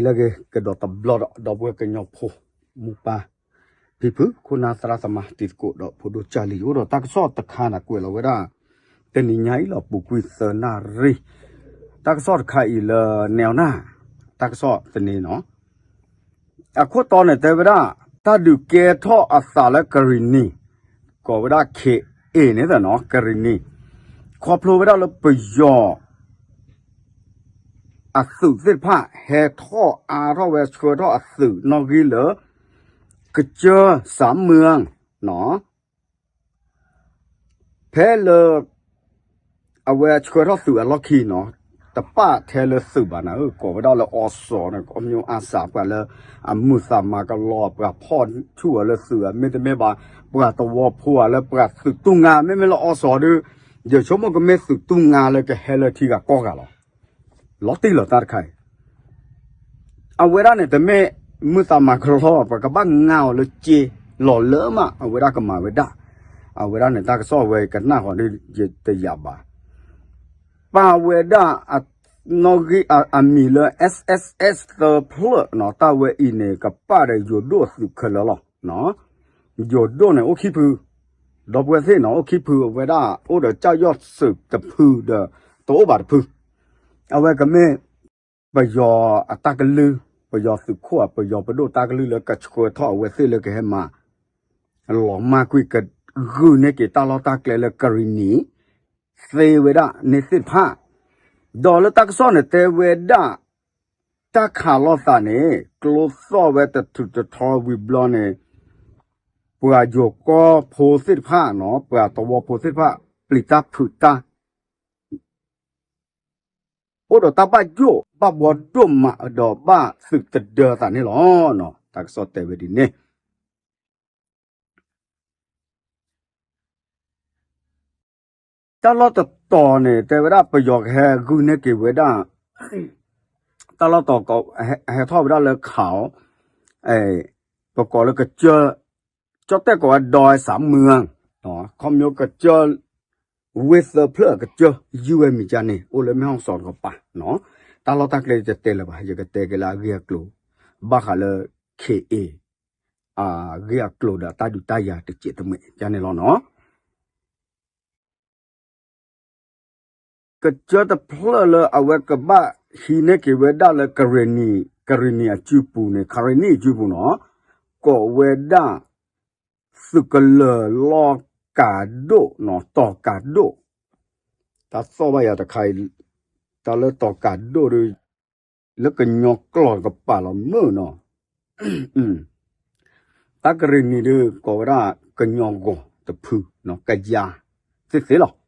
လၢအဂ့ၤကဒီးတဘျီဒီး ဒီပုၢ်ဝဲၢ်ကညီဖိ မိၢ်ပၢ် ဖံဖု ခိၣ်နၢ်သရၣ်သမါ တံၤသကိးဒီးဖိဒိၣ်ကၢ်လံ ယအိၣ်ဒီးတၢ်ကစီၣ်တခါန့ၣ် ကွဲးလီၤဝဲဒၣ် တနံၤညါအံၤလီၤ ပူၤကွံာ်သၢနၣ်ရံၣ် တၢ်ကစီၣ်တခါအံၤလၢ နဲဝ်နၢ် တၢ်ကစီၣ်သန့နီၤ အခိၣ်တီန့ၣ်တဲဝဲဒၣ် တၢ်ဒုးကဲထီၣ်အသးလၢကရံၣ်နံၣ် ကိးဝဲဒၣ် ခ့ၣ်အ့ၣ်န့ၣ်နီၤ ကရံၣ်နံၣ် ခီဖျိဝဲဒၣ်လၢပယီၤ အသုးသ့ၣ်တဖၣ် ဟဲထီၣ်အါထီၣ်ဝဲဆှၢထီၣ်အသုးနီၣ်ဂံၢ်လၢ ကစၢၢ်စးမုၢ် ဖဲလၢ အဝဲဆှၢထီၣ်သုးအလီၢ်ခံနီၤ တပာ်ထဲလၢသုးဘၣ်နၤဧၢ ကိးဝဲဒၣ်လၢအီစီၤန့ၣ် ကီမၠိအါစး ပှၤလၢအမုာ်သးမၤကလီ ပှၤဖီၣ်ဆူၣ်အီၤလၢသုး မ့တမ့ၢ်ဘၣ် ပှၤသဝီဖိဧါ လၢပှၤသုးတူၢ်ငါ မ့မ့ၢ်လၢအီစီၤဒီး ယဆိကမိၣ်ကမ့ၢ်သုးတူၢ်ငါလၢကဟဲလၢထံဂၤကီၢ်ဂၤလီၤ လီၤတံၢ်လီၤတၢ်တခါအံၤ အဝဲဒၣ်န့ၣ် တမ့ၢ်မုာ်သးမၤကလီ ပကဘၣ်ငါအီၤလၢစ့လီၤလၢမး အဝဲဒၣ်ကမၤဝဲဒၣ် အဝဲဒၣ်န့ၣ် တၢ်ကစီၣ်ဝဲကနၣ်ဃီၤဒ်ယတယာ်ဘၣ် ပာ်ဝဲဒၣ် နီၣ်ဂံၢ်အမံၤလၢ S S S သၢဖျၢၣ်နီၤ တၢ်ဝဲအံၤန့ၣ် ကပာ်ဒီးယိၤဒိၣ်အသုးခဲလၢာ်လီၤ ယိၤဒိၣ်န့ၣ် အိၣ်ခံဖု ဒီပုၢ်ဝဲၢ်သ့ၣ်နီၤ အိၣ်ခံဖု အဝဲဒၣ်အိၣ်ဒီးကၠၢ်ယီၢ်သုးတဖုဒီး တအိၣ်ဘၣ်တဖု အဝဲကမ့ၢ် ပယီၤအတၢ်ကလုၢ် ပယီၤသုးခိၣ်ဧါ ပယီၤပဒိၣ်တၢ်ကလုၢ်လၢကဆှၢထီၣ်အဝဲသ့ၣ်လၢကဟဲမၤ လီၤမၢ်ကွံာ်ကဂုာ်န့ၢ်က့ၤတၢ်လီၢ်တၢ်ကျဲလၢကရံၣ်နံၣ် သ့ဝဲဒၣ်န့ၣ်သ့ၣ်တဖၣ် ဒီးလၢတၢ်ကစီၣ်န့ၣ်တဲဝဲဒၣ် တၢ်ခးလိာ်သးန့ၣ် ကျိသီၣ်ဝဲတထူးတထီဝံၤဘျီန့ၣ် ပှၤယိၤကီၢ်ဖိသ့ၣ်တဖၣ်နီၤ ပှၤသဝီဖိသ့ၣ်တဖၣ် ပျံၤတၢ်ဖုးတၢ် အိၣ်ဒီးတၢ်ဘၣ်ယိၣ် ဘၣ်ဘှီဒိၣ်မးဒီးဘၣ်သုးတဒၢသးန့ၣ်လီၤ. တၢ်ကစီၣ်တဲဝဲဒ်န့ၣ် တၢ်လီၢ်တတီၤန့ၣ် တဲဝဲဒၣ်ပယီၤကဟဲဂုာ်န့ၢ်က့ၤဝဲဒၣ် တၢ်လီၢ်တတီၤ ဟဲထီၣ်ဝဲဒၣ်လၢခးအီၤ ပကိးလၢကစၢၢ် ကၠီၣ်တဲၣ်ကိးဝဲဒီးစးမုၢ် ခီဖျိကစၢၢ် ဝ့ၢ်သၢဖျၢၣ်အကစၢၢ် ယုၢ်ဝဲမံၤကါန့ၣ် အိၣ်လၢမဲၢ်ဟီၣ်စီၤတကပၤနီၤ တၢ်လီၢ်တၢ်ကျဲယတတဲလၢၤဘၣ် ယကတဲက့ၤလၢအဂ့ၢ်အကျိၤ ဘၣ်ဃးလၢ ခ့ၣ်အ့ၣ် အဂ့ၢ်အကျိၤဒီးတၢ်ဒုးတၢ်ယၤတစဲးတမှဲး ကန့ၣ်လီၤနီၤ ကစၢၢ်တဖျၢၣ်လၢအဝဲကဘၣ်ဟံးန့ၢ်က့ၤဝဲဒၣ်လၢကရ့ၣ်နံၣ် ကရ့ၣ်နံၣ်အစုပူၤန့ၣ် ခရ့ၣ်နံၣ်အစုပူၤနီၤ ကိးဝဲဒၣ် သုးကလၢၤလီၢ်ကးဒိၣ်နီၤ တီၤကးဒိၣ် တၢ်သီၣ်ဘၣ်ယၤတခါအံၤ တၢ်လၢတီၤကးဒိၣ်ဒီး လၢကညီကျိာ်ကပာ်လီၤမုၢ်နီၤ တၢ်ကရ့ၣ်နံၣ်ဒီး ကိးဝဲဒၣ်ကညီဂီၤတဖု ကယၤသ့ၣ်သ့ၣ်လီၤ.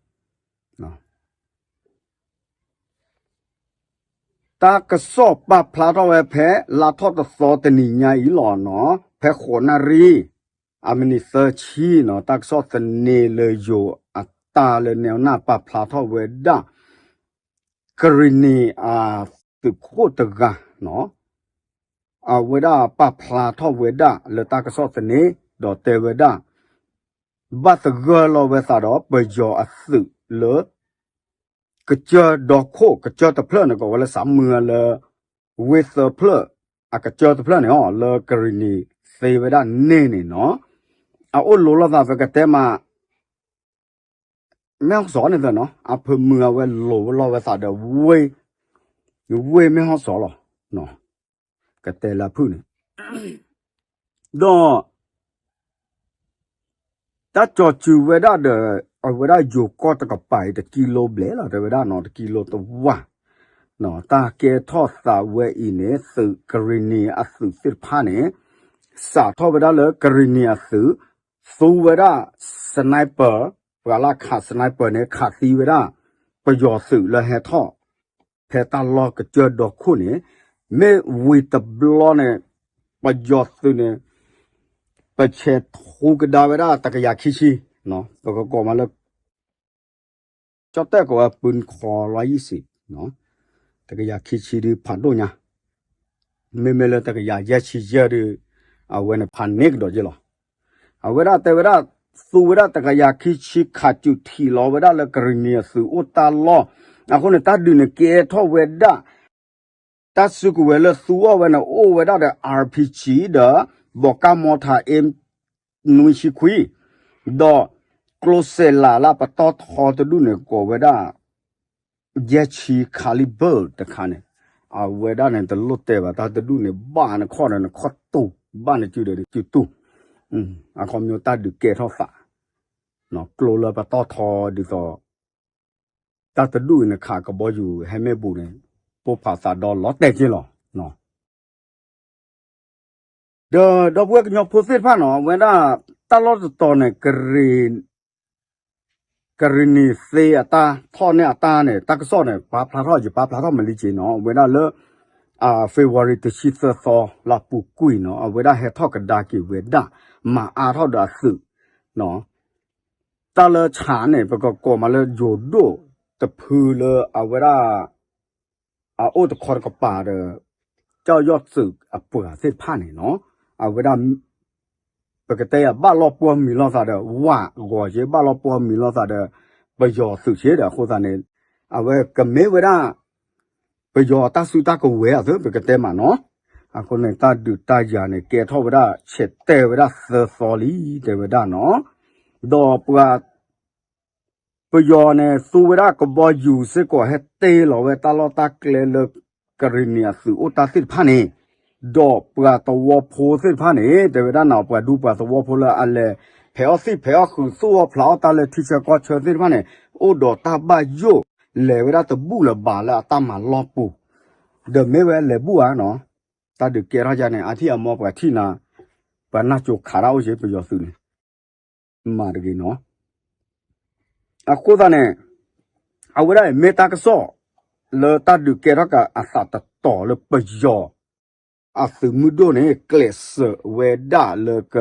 တၢ်ကစီၣ်ပာ်ဖျါထီၣ်ဝဲဖဲ လါထီၣ်တသီတနံၤညါအံၤလီၤနီၤ ဖဲဃိးနၣ်ရံၣ် အမံးနံးသၢဆံနီၤ တၢ်ကစီၣ်သန့လၢယိၤအတၢ်လၢနဲနၢ်ပာ်ဖျါထီၣ်ဝဲဒၣ် ကရ့ၣ်နံၣ်အသုးခိၣ်တဂၤနီၤ အဝဲဒၣ်ပာ်ဖျါထီၣ်ဝဲဒၣ်လၢတၢ်ကစီၣ်သန့ ဒီးတဲဝဲဒၣ် ဘၣ်သဂၢၢ်လီၤဝဲသးဒီးပယီၤအသုးလၢ ကစၢၢ်ဒီခိၣ် ကစၢၢ်တဖျၢၣ်န့ၣ် ကိးဝဲလၢစးမုၢ်လၢ ဝ့ၢ်သၢဖျၢၣ် အကစၢၢ်တဖျၢၣ်န့ၣ် လၢကရ့ၣ်နံၣ်သ့ဝဲဒၣ်န့ၣ်န့ၣ်နီၤ အအိၣ်လိၤလိာ်သး ပကတဲမး မဲၢ်ဟီၣ်စီၤန့ၣ်သ့ၣ်နီၤ အဖၢမုၢ်အဝဲလိၤလီၤဝဲသးဒီးဝ့ၢ် ဝ့ၢ်မဲၢ်ဟီၣ်စီၤလီၤ. ကတဲလၢဖုၣ်န့ၣ် ဒီး တၢ်ကၠီၤစုၤဝဲဒၣ်ဒီး အဝဲဒၣ်ယိၤကီၢ်တကပၤအံၤ တကံလိဘျဲၣ်လီၤ တဲဝဲဒၣ်နီၤ တကံလိတဝၢ် တၢ်ကဲထီၣ်သးဝဲအံၤန့ၣ် သုးကရ့ၣ်နံၣ်အသုးသ့ၣ်တဖၣ်န့ၣ် စးထီၣ်ဝဲဒၣ်လၢကရ့ၣ်နံၣ်အသုး သူဝဲဒၣ် sniper ပှၤလၢခး sniper န့ၣ် ခးသံဝဲဒၣ် ပယီၤသုးလၢဟဲထီၣ် ဖဲတၢ်လီၢ်ကစၢၢ်ဒီခိၣ်န့ၣ် မ့ၢ်ဝံၤတဘျီန့ၣ် ပယီၤသုးန့ၣ် ပဆဲးထူကဒါဝဲဒၣ်တကယၤခံဆံ ပကကိးမးလၢ ကၠီၣ်တဲၣ်ကိးဝဲ ပုၢ်ခီလွါယံၣ်စံး တကယၤခံဆံဒုးဖးဒိၣ်ညါ မ့မ့ၢ်လၢတကယၤယဲၢ်ဆံယဲၢ်ဒုး အဝဲန့ၣ်ဖးန့ၢ်ကဒီးယဲၢ်လီၤ. အဝဲဒၣ်တဲဝဲဒၣ် သူဝဲဒၣ်တကယၤခံဆံ ခးစုးထံးလီၤဝဲဒၣ်လၢကရ့ၣ်နံၣ်အသုးအိၣ်တၢ်လီၢ် အဃိန့ၣ် တၢ်ဒုးန့ၣ်ကဲထီၣ်ဝဲဒၣ် တၢ်စုကဝဲၤလၢသူအီၤဝဲန့ၣ် အိၣ်ဝဲဒၣ်ဒီး RPG ဒီး ဘီးကၣ်မီထး M နွံဆံခွံ, ဒီးကျိစဲးလးလၢပတီၢ်ထီတဒူၣ်န့ၣ် ကိးဝဲဒၣ် ယဲၢ်ဆံ caliber တခါန့ၣ်, အဝဲဒၣ်န့ၣ် တလိၣ်တဲဘၣ် တၢ်တဒူၣ်န့ၣ် ဘၣ်နခီၣ်ဒီးနခီၣ်တူာ်, ဘၣ်နစုဒီးနစုတူာ်, အခီပညီတၢ်ဒုးကဲထီၣ်သး, ကျိလၢပတီၢ်ထီဒ်သိး တၢ်တဒူၣ်အံၤန့ၣ် ခးကဘီယူၤဟဲမ့ၢ်ဘူးန့ၣ် ပိၢ်ဖးသးဒီလီၤတဲာ်က့လီၤ. ဒီးဒီပုၢ်ဝဲၢ်ကညီဖိသ့ၣ်တဖၣ်နီၤ အဝဲဒၣ် တၢ်လီၢ်တတီၤန့ၣ် ကရံၣ်နံၤသ့အတၢ်ထီၣ်န့ၢ်အတၢ်န့ၣ် တၢ်ကစီၣ်န့ၣ် ပာ်ဖျါထီၣ် ယပာ်ဖျါထီၣ်မးလံက့နီၤ အဝဲဒၣ်လၢ February တဆံသၢသီ လါပူၤကွံာ်နီၤ အဝဲဒၣ်ဟဲထီၣ်ကဒါက့ၤဝဲဒၣ် မၤအါထီၣ်ဒီးအသုး တၢ်လၢဆးန့ၣ် ပကကိးမးလၢယိၤဒိၣ်တဖုလၢအဝဲဒၣ် အအိၣ်တခီတကပၤဒီး ကၠီယီၢ်သုးအပှၤသ့ၣ်တဖၣ်န့ၣ်နီၤ အဝဲဒၣ် ပကတဲယၤဘၣ်လီၤပှီၢ်မံၤလိာ်သးဒီး ဝးဂီၤက့ ဘၣ်လီၤပှီၢ်မံၤလိာ်သးဒီး ပယီၤသုးက့ဒီး အဃိသတးန့ၣ် အဝဲကမ့ၢ်ဝဲဒၣ် ပယီၤတၢ်စုတၢ်ကဝဲၤအသု ပကတဲမးနီၤ အဃိန့ၣ် တၢ်ဒုးတၢ်ယၤန့ၣ် ကဲထီၣ်ဝဲဒၣ် ဆဲးတဲာ်ဝဲဒၣ်သၢသီလံ တဲဝဲဒၣ်နီၤ ဒီးပှၤ ပယီၤန့ၣ် သူဝဲဒၣ်ကဘီယူၤစ့ၢ်ကီး ဟဲတ့လီၤဝဲတၢ်လီၢ်တၢ်ကျဲလၢ ကရံၣ်နံၤအသုးအိၣ်တၢ်သ့ၣ်တဖၣ်န့ၣ် ဒီးပှၤသဝီဖိသ့ၣ်တဖၣ်န့ၣ် တဲဝဲဒၣ်နီၤ ပှၤဒူပှၤသဝီဖိလၢအလဲၤ ဖဲးအီၣ်သံၣ်ဖဲးအီၣ်ဃုာ် သူၣ်အီၣ်ဖျးအီၣ်တၢ်လၢထံဆၢကီၢ်ဆၢသ့ၣ်တဖၣ်န့ၣ် အိၣ်ဒီးတၢ်ဘၣ်ယိၣ် လဲၤဝဲဒၣ်တဘူၣ်လၢၤဘၣ်လၢအတၢ်မၤလီၢ်ပူၤ ဒီးမ့ၢ်ဝဲလဲၤဘူၣ်ဧါနီၤ တၢ်ဒုးကဲထီၣ်ယါန့ၣ် အါထံၣ်အမီပှၤထံၣ်နၤ ပှၤနၢ်ကၠိခးတၢ်အိၣ်က့ ပယီၤသုးန့ၣ် မၤတဂ့ၤနီၤ အဃိသတးန့ၣ် အဝဲဒၣ်အံၤမ့ၢ်တၢ်ကစီၣ် လၢတၢ်ဒုးကဲထီၣ်ကအသးတတီၤလၢပယီၤ အသုးမုၢ်ဒိၣ်န့ၣ် ကျဲးစၢးဝဲဒၣ်လၢက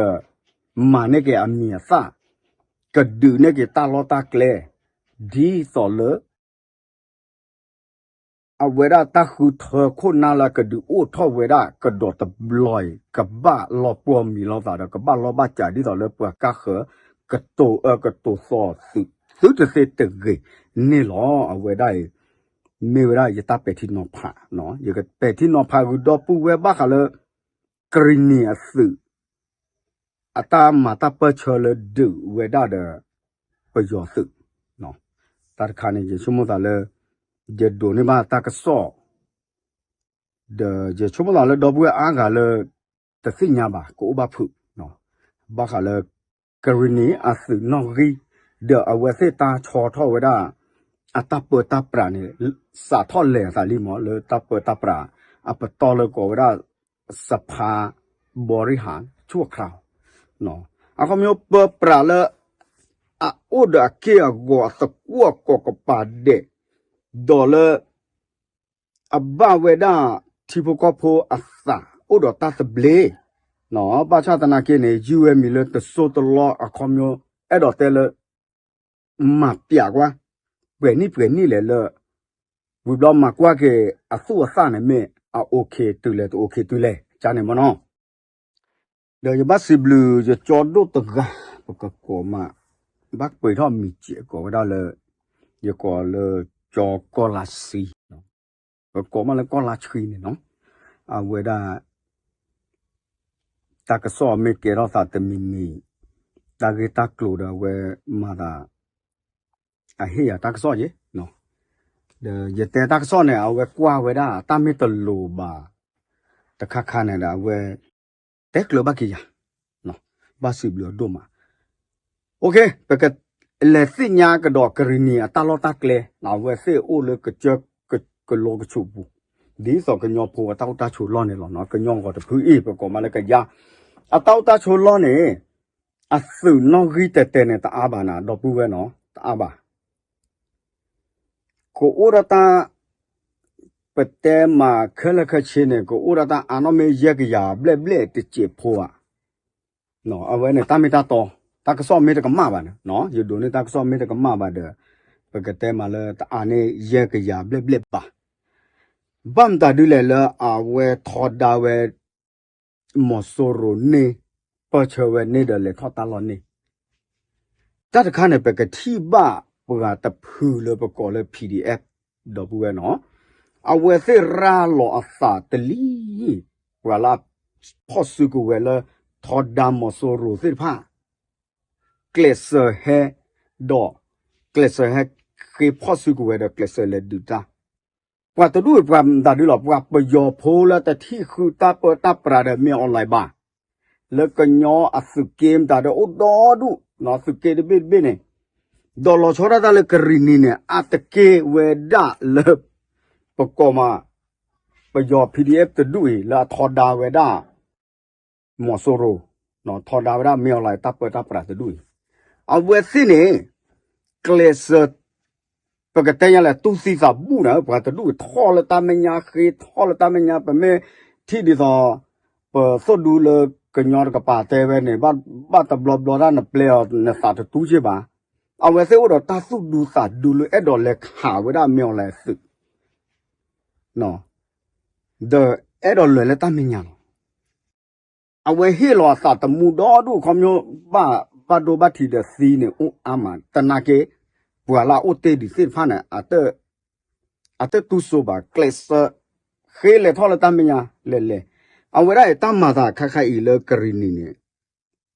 မၤန့ၢ်က့ၤအမံၤအသၣ် ကဒုးန့ၢ်က့ၤတၢ်လီၢ်တၢ်ကျဲ ဒ်သိးလၢ အဝဲဒၣ်တၢ်ဃုထၢခိၣ်နၢ်လၢကဒုးအိၣ်ထီၣ်ဝဲဒၣ်ကဒီးတဘျီအံၤ ကဘၣ်လီၤပှီၢ်မံၤလိာ်သးဒီး ကဘၣ်လီၢ်ဘၣ်စးဒ်သိးလၢပှၤကါဃၢၤ ကတိၤအၢကတိၤသီသု သုတသ့တဂ့ၤန့ၣ်လီၤ. အဝဲဒၣ်အံၤ မ့ၢ်ဝဲဒၣ်ယတၢ်ပဲာ်ထံနီၤဖး, ယကပဲာ်ထံနီၤဖးဂုာ်ဒီပုၢ်ဝဲၢ်ဘၣ်ဃးလၢ ကရံၣ်နံၤအသုး အတၢ်မၤတၢ်ပၢၢ်ဆၢလၢဒုးဝဲဒၣ်ဒီး ပယီၤသုး, တၢ်တခါန့ၣ် ယဆိကမိၣ်သးလၢ ယဒိးန့ၢ်ဘၣ်တၢ်ကစီၣ် ဒီးယဆိကမိၣ်သးလၢဒီပုၢ်ဝဲၢ်အါဂၤလၢ တသ့ၣ်ညါဘၣ် ကအိၣ်ဘၣ်ဖုး, ဘၣ်ဃးလၢ ကရံၣ်နံၤအသုးနီၣ်ဂံၢ် ဒီးအဝဲသ့ၣ်တၢ်ဆီထီၣ်ဝဲဒၣ် အတၢ်ပၢတၢ်ပြးန့ၣ် စးထီၣ်လဲၤအသးလံမး လၢတၢ်ပၢတၢ်ပြး အပတီၢ်လၢကိးဝဲဒၣ် စဖါဘီရံဟး ဆူၣ်အခါ အခီပညီပၢပြးလၢ အအိၣ်ဒီးအက့ၢ်အဂီၤအသကွီၢ်အကိးကပၤဒဲး ဒီးလၢ အဘၣ်ဝဲဒၣ်ထံဖိကီၢ်ဖိအသး အိၣ်ဒီးတၢ်သဘျ့, ဘၣ်ဆၣ်သနာ်က့န့ၣ် ယုၢ်ဝဲမံၤလၢတစိၢ်တလီၢ်အခီပညီ အဲၣ်ဒိးတဲလၢ မၤပျးကွၢ် ပှဲၤနံၣ်ပှဲၤနံၣ်လဲၣ်လၢ ဝံၤဘျီမၤကွၢ်က့ၤအသူၣ်အသးန့ၣ်မ့ၢ်အ OK တုၤလဲၣ်တ OK တုၤလဲၣ် ကန့ၣ်မနီၤ ဒီးယဘၣ်စံးဘျုးယကၠီဒိၣ်တဂၤ ပကကိးမး ဘၣ်ပှ့ၤထီၣ်မံၤစဲးကိးဝဲဒၣ်လၢ ယကိးလၢကၠီကီၢ်လါဆှံ, ပကိးမးလၢကီၢ်လါဆှံန့ၣ်နီၤ, အဝဲဒၣ် တၢ်ကစီၣ်မ့ၢ်ကဲထီၣ်သးတမံၤမံၤ တၢ်ဂ့ၢ်တၢ်ကျိၤဒီးအဝဲမၤသး အဟ့ၣ်ယၤတၢ်ကစီၣ်ယ့ၣ်, ဒီးယတဲတၢ်ကစီၣ်န့ၣ် အဝဲကွၢ်ဝဲဒၣ်တၢ်မ့ၢ်တလိၤဘၣ် တခါခါန့ၣ်ဒီးအဝဲ တဲကျၢၤဘၣ်က့ၤယၤ, ဘၣ်စံးဘျုးအဒိၣ်မး, OK ပကလဲၤသ့ၣ်ညါကဒီးကရံၣ်နံၤအတၢ်လီၢ်တၢ်ကျဲ အဝဲသ့ၣ်အိၣ်လၢကစၢၢ်ကလိကဆူးပူၤ, ဒ်သိးကညီဖိအတၢ်အိၣ်တၢ်ဆိးလီၢ်န့ၣ်လီၤ, ကညီဂီၤတဖုအံၤ ပကိးမးလၢကယါ, အတၢ်အိၣ်တၢ်ဆိးလီၢ်န့ၣ် အသုးနီၣ်ဂံၢ်တဲာ်တဲာ်န့ၣ် တအါဘၣ်နၤ ဒီပုၢ်ဝဲၢ်နီၤ တအါဘၣ် ကအိၣ်ဒၣ်တၢ် ပတဲမးခဲလၢာ်ခဲဆ့န့ၣ် ကအိၣ်ဒၣ်တၢ်အါနီၣ်မ့ၢ်ယဲၢ်ကယၤဘျဲၣ်ဘျဲၣ်တစဲးဖိဧါ, အဝဲန့ၣ်တၢ်မ့ၢ်တၢ်တီ, တၢ်ကစီၣ်မ့ၢ်တကမၣ်ဘၣ်န့ၣ်, ယဒိးန့ၢ်တၢ်ကစီၣ်မ့ၢ်တကမၣ်ဘၣ်ဒီး ပကတဲမးလၢတအါန့ၢ်ယဲၢ်ကယၤဘျဲၣ်ဘျဲၣ်ဘၣ်, ဘၣ်မတၤဒ်လဲၣ်လၢအဝဲထီဒါဝဲ မီၤစိရိၤန့ၣ် ပၢၢ်ဆၢဝဲန့ၣ်ဒီးလဲၤထီၣ်တၢ်လီၢ်န့ၣ် တၢ်တခါန့ၣ် ပကထံၣ်ဘၣ်ပှၤတဖုလၢပကိးလၢ PDF ဒီပုၢ်ဝဲၢ်နီၤ, အဝဲသ့ၣ်ရၤလီၤအသးတလံၤ, ပှၤလၢဖီၣ်စုကဝဲၤလၢ ထီဒါမီၤစိရိၤသ့ၣ်တဖၣ် ကျဲးစၢးဟဲ, ဒီးကျဲးစၢးဟဲဃ့ဖီၣ်စုကဝဲၤဒီးကျဲးစၢးလဲၤဒုးတၢ်, ပှၤတဒူၣ်အံၤပှၤမတၤဒုလီၤ, ပှၤပယီၤဖိလၢတထံၣ်ဃုတၢ်ပၢတၢ်ပြးဒီးမ့ၢ်အီၤလၢၤဘၣ်, လၢကညီအသုးက့မတၤဒီးအိၣ်ဒီဒူၣ်, သုးက့တဘ့ၣ်တဘ့ၣ်န့ၣ်, ဒီးလီၤဆီဒၣ်တၢ်လၢကရံၣ်နံၤန့ၣ် အါတက့ၢ်ဝဲဒၣ်လၢ ပကိးမး ပယီၤ PDF တဒူၣ်အံၤ လၢအထီဒါဝဲဒၣ် မီၤစိရိၤ, ထီဒါဝဲဒၣ်မ့ၢ်အီၤလၢၤတၢ်ပၢတၢ်ပြးတဒူၣ်အံၤ, အဝဲသ့ၣ်န့ၣ် ကျဲးစၢး ပကတဲညါလဲၣ် တူၢ်သံသးဘူၣ်န့ၣ် ပှၤတဒူၣ်ထီၣ်လၢတၢ်မဲာ်ညါ ဃ့ထီၣ်လၢတၢ်မဲာ်ညါ ပမ့ၢ်ထံၣ်ဒ်သိး ပသိၣ်ဒူလၢကညီတကပၤတဲဝဲန့ၣ် ဘၣ်တဘျီဘျီတၢ်နပျဲအီၤ နသးတတူၢ်က့ဘၣ်, အဝဲသ့ၣ်အိၣ်ဒီးတၢ်သူၣ်ဒူသးဒူလၢအဲၣ်ဒိးလဲၤခးဝဲဒၣ်မ့ၢ်အီၤလၢၤသုး ဒီးအဲၣ်ဒိးလဲၤလၢတၢ်မဲာ်ညါလီၤ. အဝဲဟ့ၣ်လီၤအသးတမူဒီဒူၣ်ခီဖျိ ဘၣ်ဒိဘၣ်ထံးဒီးသံန့ၣ်အိၣ်အါမး သနာ်က့ ပှၤလၢအအိၣ်တ့ၢ်ဒံးသ့ၣ်တဖၣ်န့ၣ် အတတူၢ်စိဘၣ် ကျဲးစၢး ဃ့လဲၤထီၣ်လၢတၢ်မဲာ်ညါလဲၤလဲၤ, အဝဲဒၣ်အံၤတၢ်မၤသးခါခါအံၤလၢကရံၣ်နံၤန့ၣ်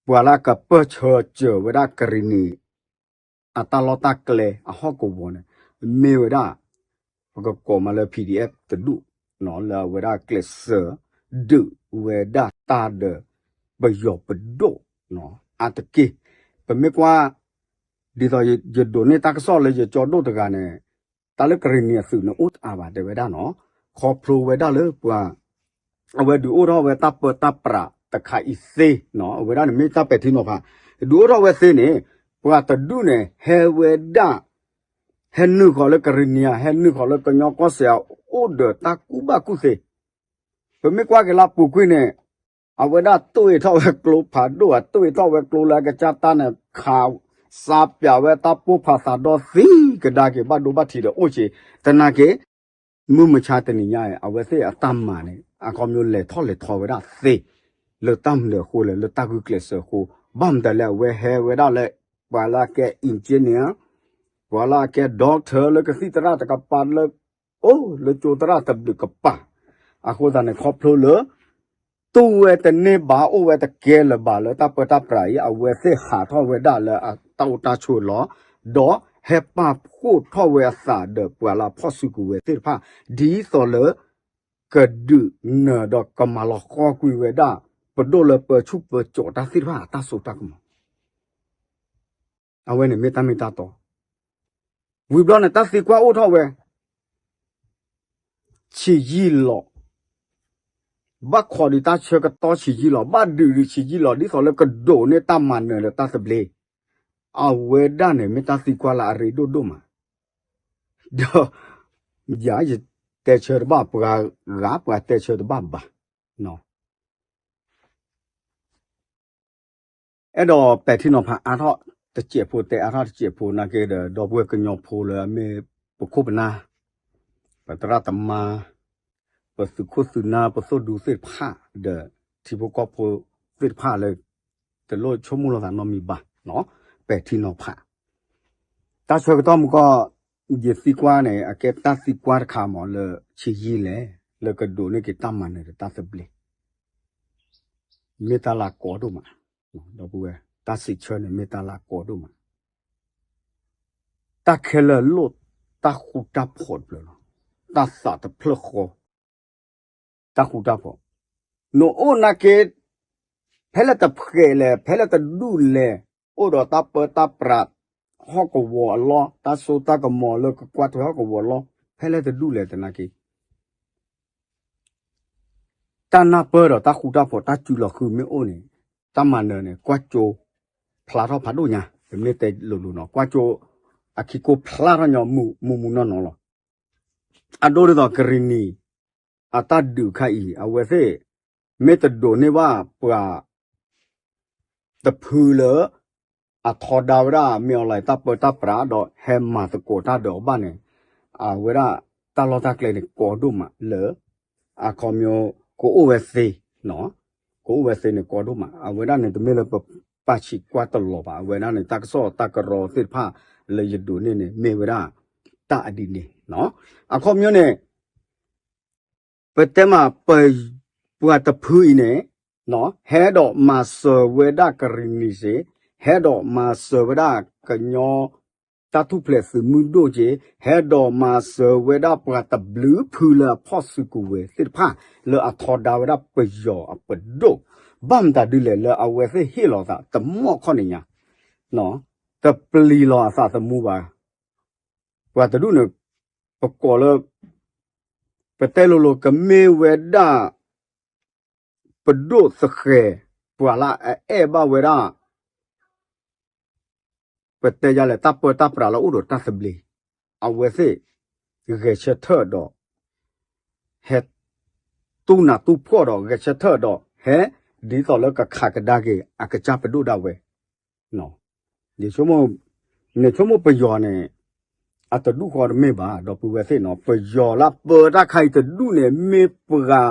ပှၤလၢကပၢၢ်ဆၢစၢၤဝဲဒၣ်ကရံၣ်နံၤ အတၢ်လီၢ်တၢ်ကျဲအဟီၣ်ကဝီၤန့ၣ် မ့ၢ်ဝဲဒၣ် ပကကိးမးလၢ PDF တဒူၣ် လၢအဝဲဒၣ်ကျဲးစၢး ဒုးဝဲဒၣ်တၢ်ဒီး ပယီၤပဒိၣ် အါတက့ၢ်, ပမ့ၢ်ကွၢ် ဒ်သိးယဒိးန့ၢ်တၢ်ကစီၣ်လၢယကၠီဒိၣ်တဂၤန့ၣ် တၢ်လၢကရံၣ်နံၤအသုးန့ၣ်အိၣ်တအါဘၣ်တဲဝဲဒၣ်နီၤ, ခီဖျိဝဲဒၣ်လၢပှၤ အဝဲဒုးအိၣ်ထီၣ်ဝဲတၢ်ပၢတၢ်ပြးတခါအံၤသ့, အဝဲဒၣ်န့ၣ်မ့ၢ်တၢ်ပဲာ်ထံနီၤဖး, ဒုးအိၣ်ထီၣ်ဝဲသ့န့ၣ် ပှၤတဒူၣ်န့ၣ် ဟဲဝဲဒၣ် ဟဲနုာ်ဃီၤလၢကရံၣ်နံၤဧါ ဟဲနုာ်ဃီၤလၢကညီကီၢ်စဲၣ်အအိၣ်ဒီးတၢ်ကူၣ်ဘၣ်ကူၣ်သ့, ပမ့ၢ်ကွၢ်က့ၤလၢအပူၤကွံာ်န့ၣ် အဝဲဒၣ်တိၢ်အ့ၣ်ထီၣ်ဝဲကျိဖးဒိၣ် အတိၢ်အ့ၣ်ထီၣ်ဝဲကျိလၢအကစၢ်တၢ်န့ၣ် ခးစးပၠးဝဲတၢ်ပိၢ်ဖးသးဒီသံကဒါက့ၤ ဘၣ်ဒိဘၣ်ထံးဒီးအိၣ်က့ၤ, သနာ်က့ မုၢ်မဆါတနံၤညါအံၤ အဝဲသ့ၣ်အတၢ်မၤန့ၣ် အခီပညီလဲၤထီၣ်လဲၤထီဝဲဒၣ်သ့ လၢတၢ်မနုၤအဃိလဲၣ် လၢတၢ်ဂုာ်ကျဲးစၢးအဃိ, ဘၣ်မတၤလဲၣ် အဝဲဟဲဝဲဒၣ်လၢ ပှၤလၢအကဲ engineer ပှၤလၢအကဲ doctor လၢကသံၣ်သရၣ်တကပၤလၢ အိၣ်လၢကၠိသရၣ်တဘျုးကပၤ, အဃိသတးန့ၣ် ခီဖျိလၢ တူၢ်ဝဲတန့ၢ်ဘၣ် အိၣ်ဝဲတကဲလၢၤဘၣ်လၢတၢ်ပၢတၢ်ပြးအံၤ အဝဲသ့ၣ်ဟးထီၣ်ဝဲဒၣ်လၢအတၢ်အိၣ်တၢ်ဆိးလီၤ, ဒီးဟဲပာ်ဖှိၣ်ထီၣ်ဝဲအသးဒီးပှၤလၢအဖီၣ်စုကဝဲၤသ့ၣ်တဖၣ် ဒ်သိးလၢ ကဒုးနၢၤဒီးကမၤလီၤဃီကွံာ်ဝဲဒၣ် ပဒိၣ်လၢပၢဆူၣ်ပၢစိးတၢ်သ့ၣ်တဖၣ်အတၢ်စိတၢ်ကမီၤ အဝဲန့ၣ်မ့ၢ်တၢ်မ့ၢ်တၢ်တီ, ဝံၤဘျီန့ၣ် တၢ်သံကွၢ်အိၣ်ထီၣ်ဝဲ ဆံးယံာ်လီၤ, ဘၣ်ခိးဒံးတၢ်ဆၢကတီၢ်ဆံးယံာ်လီၤ, ဘၣ်ဒုးဒံးဆံးယံာ်လီၤ ဒ်သိးလၢကဒိးန့ၢ်တၢ်မၤနၢၤဒီးတၢ်သဘျ့, အဝဲဒၣ်န့ၣ် မ့ၢ်တၢ်သံကွၢ်လၢအရ့ဒိၣ်ဒိၣ်မး, ဒီး ယၤယတဲဆၢတဘၣ်ပှၤဂၤ ပှၤတဲဆၢတဘၣ်ဘၣ် အဲၣ်ဒိးပဲာ်ထံနီၤဖးအါထီၣ်တစဲးဖိ တဲအါထီၣ်တစဲးဖိနာ်က့ဒီး ဒီပုၢ်ဝဲၢ်ကညီဖိလၢအမ့ၢ်ပခိၣ်ပနၢ်, ပသရၣ်သမါ, ပသုးခိၣ်သုးနၢ် ပသိၣ်ဒူသ့ၣ်တဖၣ်ဒီး ထံဖိကီၢ်ဖိသ့ၣ်တဖၣ်လၢ တလိၣ်ဆိကမိၣ်လိာ်သးနီတမံၤဘၣ်, ပဲာ်ထံနီၤဖး တၢ်ဆၢကတီၢ်မူကီၢ် ယသံကွၢ်န့ၣ် အကဲတၢ်သံကွၢ်တခါမးလၢဆံးယံာ်လဲၣ်, လၢကဒိးန့ၢ်က့ၤတၢ်မၤနၢၤဒီးတၢ်သဘျ့, မ့ၢ်တၢ်လၢကီဒိၣ်မး, ဒီပုၢ်ဝဲၢ် တၢ်စံးဆၢန့ၣ်မ့ၢ်တၢ်လၢကီဒိၣ်မး, တၢ်ခဲလၢာ်လိၣ်တၢ်ဃူတၢ်ဖိးတဖျၢၣ်လီၤ, တၢ်သးတဖျၢၣ်ဃီ တၢ်ဃူတၢ်ဖိး, နအိၣ်နာ်က့ ဖဲလဲၣ်တဖှဲးလဲၣ် ဖဲလဲၣ်တဒူၣ်လဲၣ်, အိၣ်ဒီးတၢ်ပၢတၢ်ပြး ဟီၣ်ကဝီၤအလီၢ် တၢ်စိတၢ်ကမီၤလၢကကွၢ်ထွဲဟီၣ်ကဝီၤအလီၢ် ဖဲလဲၣ်တဒူၣ်လဲၣ်သနာ်က့ တၢ်နၢ်ပၢၢ်ဒီးတၢ်ဃူတၢ်ဖိး တၢ်စုလီၤဃုမ့ၢ်အိၣ်န့ၣ် တၢ်မၤနၢၤန့ၣ် ကွၢ်ကၠိဖျါထီၣ်ဖးဒိၣ်ညါ, ပမ့ၢ်တဲလိၤလိၤနီၤ ကွၢ်ကၠိအခံကိၣ်ဖျါထီၣ်ညီမူးမူးနီၢ်နီၢ်လီၤ. အဒိဒ်သိးကရံၣ်နံၣ် အတၢ်ဒုးခါအံၤ အဝဲသ့ၣ် မ့ၢ်တဒိးန့ၢ်ဘၣ်ပှၤ တဖုလၢ အထီဒါဝဲဒၣ် မ့ၢ်အီၤလၢတၢ်ပၢတၢ်ပြးဒီး ဟဲမၤသကိးတၢ်ဒီးအီၤဘၣ်န့ၣ် အဝဲဒၣ်တၢ်လီၢ်တၢ်ကျဲန့ၣ် ကီဒိၣ်မးလၢ အခီပညီ ကအိၣ်ဝဲသ့, ကအိၣ်ဝဲသ့န့ၣ် ကီဒိၣ်မး. အဝဲဒၣ်န့ၣ် တမ့ၢ်လၢပပာ်ဆံးကွၢ်တလီၤဘၣ်. အဝဲဒၣ်န့ၣ် တၢ်ကစီၣ်တၢ်ကရၢသ့ၣ်တဖၣ်လၢယဒိးန့ၢ်န့ၣ် မ့ၢ်ဝဲဒၣ်တၢ်အဒ်န့ၣ်. အခီပညီန့ၣ် ပတဲမး ပှၤတဖုအံၤန့ၣ် ဟဲဒိးမၤစၢၤဝဲဒၣ်ကရံၣ်နံၣ်စ့ၢ်, ဟဲဒိးမၤစၢၤဝဲဒၣ်ကညီ တၢ်ထူၣ်ဖျဲးသုးမုၢ်ဒိၣ်က့, ဟဲဒိးမၤစၢၤဝဲဒၣ်ပှၤတဘျုးဖုလၢအဖီၣ်စုကဝဲၤသ့ၣ်တဖၣ် လၢအထီဒါဝဲဒၣ်ပယီၤအပဒိၣ်, ဘၣ်မတၤဒ်လဲၣ်လၢအဝဲသ့ၣ်ဟ့ၣ်လီၤသး တမီၢ်ခီၣ်န့ၣ်ညါ, တပျံၤလီၤအသးသမူဘၣ်. ပှၤတဒူၣ်န့ၣ် ပကိးလၢ ပတဲလိၤလိၤ ကမ့ၢ်ဝဲဒၣ် ပဒိၣ်သဃဲၤ ပှၤလၢအအဲၣ်ဘၣ်ဝဲဒၣ် ပတဲယၤလဲၣ် တၢ်ပၢတၢ်ပြးလၢအိၣ်ဒီးတၢ်သဘျ့, အဝဲသ့ၣ် ဂဲၤဆၢထၢၣ်ဒီး ဟဲ တူၢ်နးတူၢ်ဖှီၣ်ဒီး ဂဲၤဆၢထၢၣ်ဒီး ဟဲ ဒ်သိးလၢကခးကဒါက့ၤ အကစၢ်ပဒိၣ်ဒၣ်ဝဲ နဆိကမိၣ်ပယီၤန့ၣ် အတဒူၣ်ဃီတမ့ၢ်ဘၣ် ဒီပုၢ်ဝဲၢ်သ့ၣ်နီၤ, ပယီၤလၢပၢတၢ်ခါအံၤတဒူၣ်န့ၣ် မ့ၢ်ပှၤ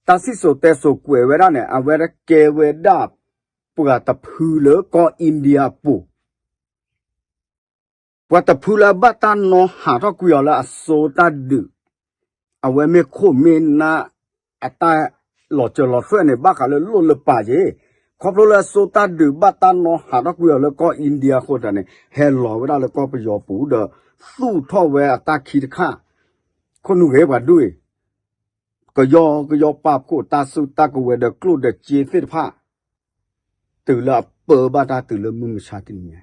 တၢ်စံၣ်စိၤတဲစိၤကွဲးဝဲဒၣ်န့ၣ် အဝဲဒၣ်ကဲဝဲဒၣ် ပှၤတဖုလၢကီၢ် India အပူၤ ပှၤတဖုလၢအဘၣ်တၢ်နီၣ်ဟးထီၣ်ကွံာ်အီၤလၢအစိတၢ်ဒုး, အဝဲမ့ၢ်ခိၣ်မ့ၢ်နၢ် အတၢ်လီၤစၢၤလီၤသွဲၣ်န့ၣ် ဘၣ်ဃးလၢလိၣ်လၢပာ်က့ၤ, ခီဖျိလၢအစိတၢ်ဒုးဘၣ်တၢ်နီၣ်ဟးထီၣ်ကွံာ်အီၤလၢကီၢ် India အဃိသတးန့ၣ် ဟဲလီၤဝဲဒၣ်လၢကီၢ်ပယီၤပူၤဒီး သူၣ်ထီၣ်ဝဲအတၢ်ခံတခါ, ခိၣ်နူာ်ဂ့ၤပှၤဒူၣ်အံၤ ကယီကယီပာ်ဖှိၣ်တၢ်စုတၢ်ကဝဲၤဒီးကျိၣ်ဒီးစ့သ့ၣ်တဖၣ် တုၤလၢအပၢဘၣ်တၢ်တုၤလၢမုၢ်မဆါတနံၤညါ,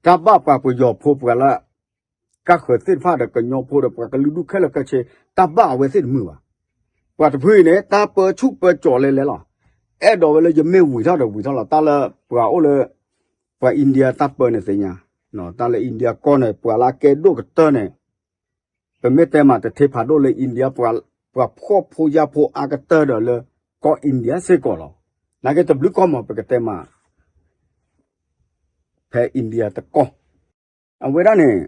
တၢ်ဘၣ်ပှၤပယီၤဖိပှၤလၢ ကၢ်ဃၢၤသ့ၣ်တဖၣ်ဒီးကညီဖိဒီးပှၤကလုာ်ဒူၣ်ခဲလၢာ်ခဲဆ့ တၢ်ဘၣ်အဝဲသ့ၣ်တမုာ်ဘၣ်. ပှၤတဖုအံၤန့ၣ် တၢ်ပၢဆူၣ်ပၢစိးလဲၤလဲၤလီၤ. အဲၣ်ဒိးဝဲလၢယမ့ၢ်ဝံၤထီၣ်ဒီးဝံၤထီၣ်လီၤ. တၢ်လၢပှၤအိၣ်လၢ ပှၤ India တၢ်ပၢန့ၣ်သ့ၣ်ညါ, တၢ်လၢ India ကီၢ်န့ၣ် ပှၤလၢအကဲဒိၣ်ကတၢၢ်န့ၣ် ပမ့ၢ်တဲမးတထ့ဖးဒိၣ်လၢ India ပှၤဖှီၣ်ဖိယာ်ဖိအါကတၢၢ်ဒီးလၢကီၢ် India စ့ၢ်ကီးလီၤ. နာ်က့တဘျုးကီၢ်မး ပကတဲမး ဖဲ India တကီၢ် အဝဲဒၣ်န့ၣ်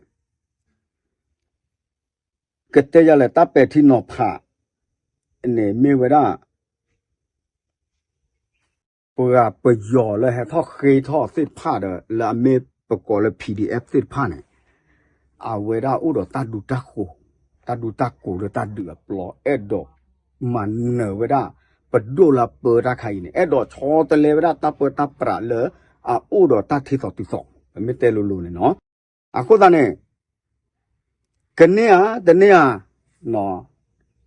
ကတဲယၤလဲၣ် တၢ်ပဲာ်ထံနီၤဖးန့ၣ်မ့ၢ်ဝဲဒၣ် ပှၤပယီၤလၢဟဲထီၣ်ဃ့ထီၣ်သ့ၣ်တဖၣ်ဒီး လၢအမ့ၢ်ပကိးလၢ PDF သ့ၣ်တဖၣ်န့ၣ် အဝဲဒၣ်အိၣ်ဒီးတၢ်ဒူတၢ်ဃိၤ, တၢ်ဒူတၢ်ဃိၤလၢတၢ်ဒုးအပျီ အဲၣ်ဒိးမၤနၢၤဝဲဒၣ် ပဒိၣ်လၢအပၢတၢ်ခါအံၤန့ၣ် အဲၣ်ဒိးဆီတလဲဝဲဒၣ်တၢ်ပၢတၢ်ပြးလၢအအိၣ်ဒီးတၢ်ထံသီတုၤသီ ပမ့ၢ်တဲလိၤလိၤန့ၣ်နီၤ. အဃိသတးန့ၣ် ကန့ၢ်ဧါ တန့ၢ်ဧါ,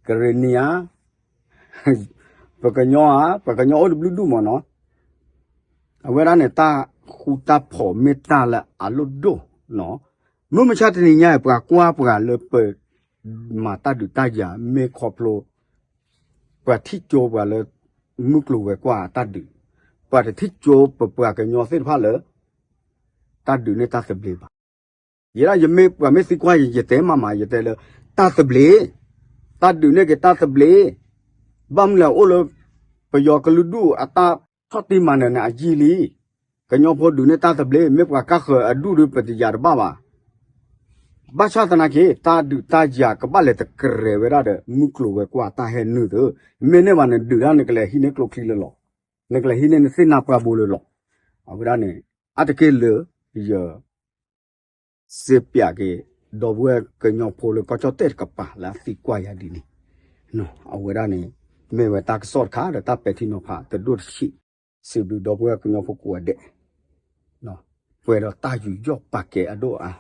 ကရ့ၣ်နံၣ်ဧါ, ပကညီဧါ, ပှၤကညီအိၣ်တဘျုးဒူၣ်မးနီၤ. အဝဲဒၣ်န့ၣ် တၢ်ဃူတၢ်ဖိးမ့ၢ်တၢ်လၢအလိၣ်ဒိၣ်နီၤ. မုၢ်မဆါတနံၤညါအံၤ ပှၤကွၢ်ပှၤလၢပ မၤတၢ်ဒုးတၢ်ယၤ မ့ၢ်ခီဖျိ ပှၤထံၣ်ကၠိပှၤလၢ မုၢ်ကျိၤဝဲၤကွာ်အတၢ်ဒုး, ပှၤတထံၣ်ကၠိပပှၤကညီသ့ၣ်တဖၣ်လၢ တၢ်ဒုးန့ၢ်တၢ်သဘျ့ဘၣ်. ယဲဒၣ်ယမ့ၢ်ပှၤမ့ၢ်သံကွၢ်ယၤ ယတဲမးမး ယတဲလၢ တၢ်သဘျ့, တၢ်ဒုးန့ၢ်က့ၤတၢ်သဘျ့, ဘၣ်မနုၤလဲၣ်အိၣ်လၢ ပယီၤကလုာ်ဒူၣ်အတၢ်ဆီၣ်တံၢ်မၤနၢၤန့ၣ် အယံာ်လံ. ကညီဖိဒုးန့ၢ်တၢ်သဘျ့ မ့ၢ်ပှၤကၢ်ဃၢၤအဒူၣ်ဒီးပတယၤတဘၣ်ဘၣ်. ဘၣ်ဆၣ်သနာ်က့ တၢ်ဒုးတၢ်ယၤကဘၣ်လဲၤတကြဲးဝဲဒၣ်ဒီး မုၢ်ကျိၤဝဲၤကွာ်တၢ်ဟဲနုာ်သ့, မ့ၢ်န့ၢ်ဘၣ်နဒုးဒၣ်နကလဲၤဟံးန့ၢ်ကျိချံလၢလီၤ, နကလဲၤဟံးန့ၢ်နသ့ၣ်နါပှၢ်ဘိလၢလီၤ. အဝဲဒၣ်န့ၣ် အါတက့ၢ်လၢ ယ စ့ပၠးက့ၤ ဒီပုၢ်ဝဲၢ်ကညီဖိလၢကီၢ်ကၠီၣ်တဲၣ်တကပၤလၢအသံကွၢ်ယၤဒ်န့ၣ်, အဝဲဒၣ်န့ၣ် မ့ၢ်ဝဲတၢ်ကစီၣ်တခါဒီးတၢ်ပဲာ်ထံနီၤဖးတဒိၣ်တဆံး, စံးဘျုးဒီပုၢ်ဝဲၢ်ကညီဖိကိးဂၤဒဲး, ပှဲၤဒီးတၢ်ယူးယီၣ်ပာ်ကဲအဒိၣ်အါ